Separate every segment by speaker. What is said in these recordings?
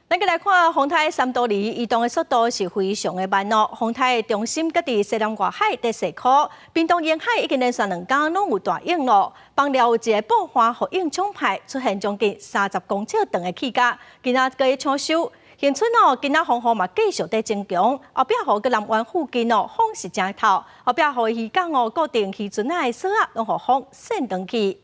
Speaker 1: 咱閣來看風颱三多利移動的速度是非常的慢哦。風颱的中心閣佇西南外海佇西箍，屏東沿海已經連續兩工攏有大湧咯。枋寮有一个布帆予湧沖歹，出現將近30公尺長的氣甲，今仔閣咧搶修。恆春哦，今仔風雨嘛繼續佇增強，後壁湖佮南灣附近哦，風勢誠透，後壁湖的漁港哦，固定漁船仔的索仔攏予風扇轉去。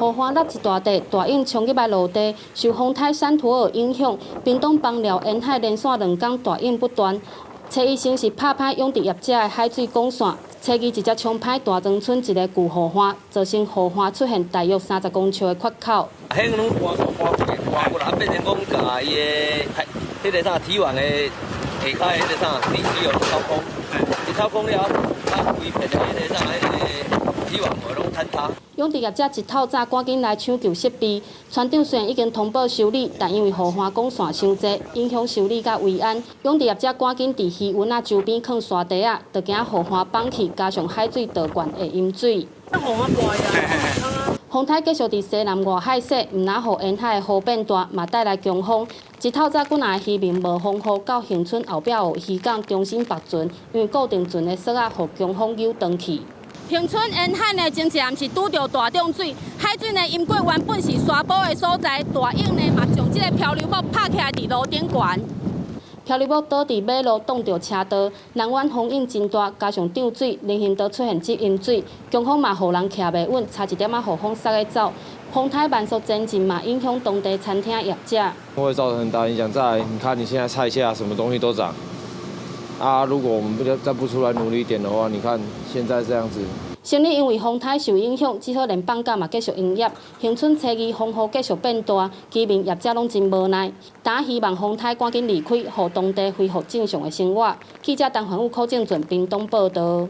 Speaker 2: 雨帆落一大塊，大湧衝入來陸地，受風颱珊陀爾影響，屏東枋寮沿海連續兩工大湧不斷。初一先是拍歹養殖業者的海水管線，初二直接沖歹大莊村一个舊雨帆，造成雨帆出現大約30公尺的缺口。
Speaker 3: 彼攏搬線搬過，搬過來，變成講共伊的彼个啥堤網的下跤彼個啥地基有掏空，一掏空了，啊，規片的彼个啥彼个堤網攏坍塌。
Speaker 2: 養殖業者一透早趕緊來搶救設備，船長雖然已經通報修理，但因為雨帆管線傷濟，影響修理佮維安。養殖業者趕緊佇魚塭仔周邊囥沙袋仔，就驚雨帆崩去，加上海水倒灌會淹水。風颱繼續佇西南外海勢，毋但予沿海的雨變大，嘛帶來強風。一透早，幾若个漁民冒風雨到恆春後壁湖漁港重新縛船，因為固定船的索仔予強風扭轉去。恆春沿海呢，前一暗是拄著大漲水，海水呢淹過原本是沙埔的所在，大湧呢嘛將這个漂流木拍起來佇路頂懸。漂流木倒佇馬路擋著車道，南灣風湧真大，加上漲水，人行道出現積淹水，強風嘛予人徛袂穩，差一點仔予風捒咧走。風颱慢速前進嘛，影響當地餐廳業者。
Speaker 4: 會造成很大影響。再來，你看你現在菜價什麼東西都漲，啊，如果我們不再不出來努力一點的話，你看現在這樣子。
Speaker 2: 生意因為風颱受影響，只好連放假嘛繼續營業。恆春初二風雨繼續變大，居民業者攏真無奈，但希望風颱趕緊離開，予當地恢復正常的生活。記者陳環武、柯正俊屏東報導。